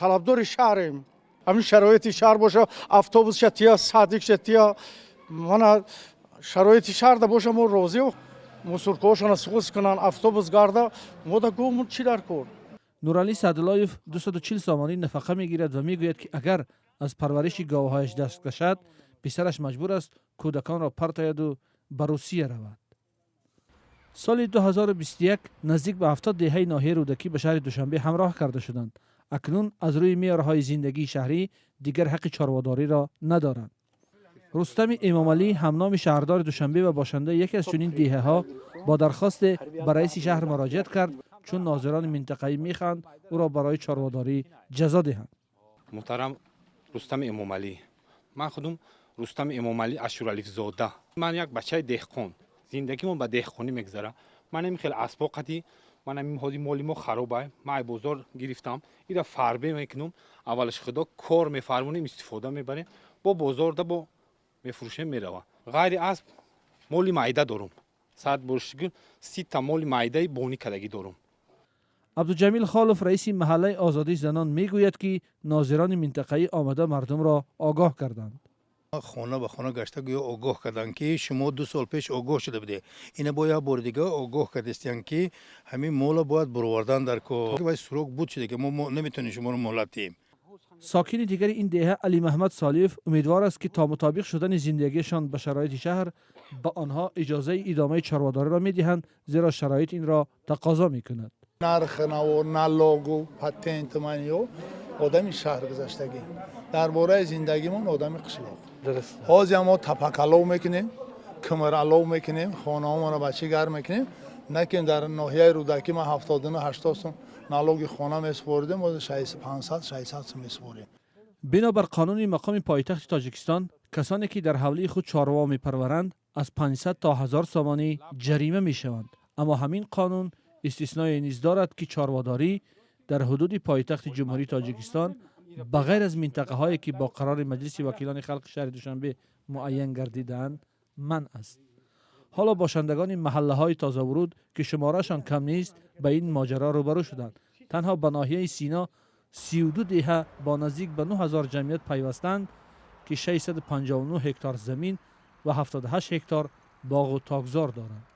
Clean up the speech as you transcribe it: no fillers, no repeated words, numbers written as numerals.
Талабдори шаҳрем. Ҳамин шароити шаҳр боша, автобус шатия, садик шатия, мана шароити шаҳрда боша, мо розӣ. Мусоркаҳошона суғуз кунанд, автобус гарда, мо да гумон чӣ дар кор. Нуралӣ Саъдуллоев 240 сомонӣ нафақа мегирад ва мегӯяд, ки агар аз парвариши говҳояш даст кашад, писараш маҷбур аст кӯдаконро партояду ба Русия равад. Соли 2021 наздик ба 70 деҳаи ноҳияи Рӯдакӣ ба шаҳри Душанбе ҳамроҳ карда шуданд. Акнун аз рӯи меъёрҳои зиндагии шаҳрӣ дигар ҳаққи чорводориро надоранд. Рустами Эмомалӣ, ҳамноми шаҳрдори Душанбе ва бошандаи яке аз чунин деҳаҳо, бо дархосте ба раиси шаҳр муроҷиат кард, чун нозирони минтақавӣ мехоҳанд ӯро барои чорводорӣ ҷазо диҳанд. Муҳтарам Рустами Эмомалӣ, ман худум Рустами Эмомалӣ Ашуралифзода. Ман як бачаи деҳқон, зиндагимон ба деҳқонӣ мегузара. Ман ҳамин хел асбо қати ман ҳамин ҳози моли мо харобай. Ман ай бозор гирифтам, ира фарбе мекунум. Аввалаш худо кор мефармонем, истифода мебарем, бо бозорда бо мефурӯшем, мерава. Ғайри асб моли майда дорум, сад бор шукр, 30-та моли майдаи бонӣ кардагӣ дорум. Абдуҷамил Холов, раиси маҳаллаи Озодии занон, мегӯяд, ки нозирони минтақавӣ омада мардумро огоҳ карданд. Хона ба хона гашта, гӯё огоҳ карданд, ки шумо 2 сол пеш огоҳ шуда будед, ина бо як бори дига огоҳ кардистиянд, ки ҳамин мола бояд буровардан дар кор. Вай срок буд шуда, ки мо наметавонем шуморо муҳлат диҳем. Сокини дигари ин деҳа, Алимаҳмад Солиев, умедвор аст, ки то мутобиқ шудани зиндагиашон ба шароити шаҳр ба онҳо иҷозаи идомаи чорводориро медиҳанд, зеро шароит инро тақозо мекунад. Нарх наво, налогу, патент манё одами шаҳр гузаштагӣ, дар бораи зиндагимон одами қишлоқ. Ҳозир мо тапакалов мекунем, кимиралов мекунем, хонаҳомонро ба чӣ гарм мекунем. Накин дар ноҳияи Рӯдакӣ ма 70, 80 сум налоги хона месупоридем, ҳозир 500, 600 сум месупорем. Бинобар қонуни мақоми пойтахти Тоҷикистон, касоне ки дар ҳавлии худ чорво мепарваранд, аз 500 то 1000 сомонӣ ҷарима мешаванд. Аммо ҳамин қонун истисное низ дорад, ки чорводорӣ дар ҳудуди пойтахти Ҷумҳурии Тоҷикистон, ба ғайр аз минтақаҳое, ки бо қарори Маҷлиси вакилони халқи шаҳри Душанбе муайян гардидаанд, манъ аст. Ҳоло бошандагони маҳаллаҳои тозавуруд, ки шумораашон кам нест, ба ин моҷаро рӯбарӯ шуданд. Танҳо ба ноҳияи Сино 32 деҳа бо наздик ба 9000 ҷамъият пайвастанд, ки 659 ҳектар замин ва 78 ҳектар боғу токзор доранд.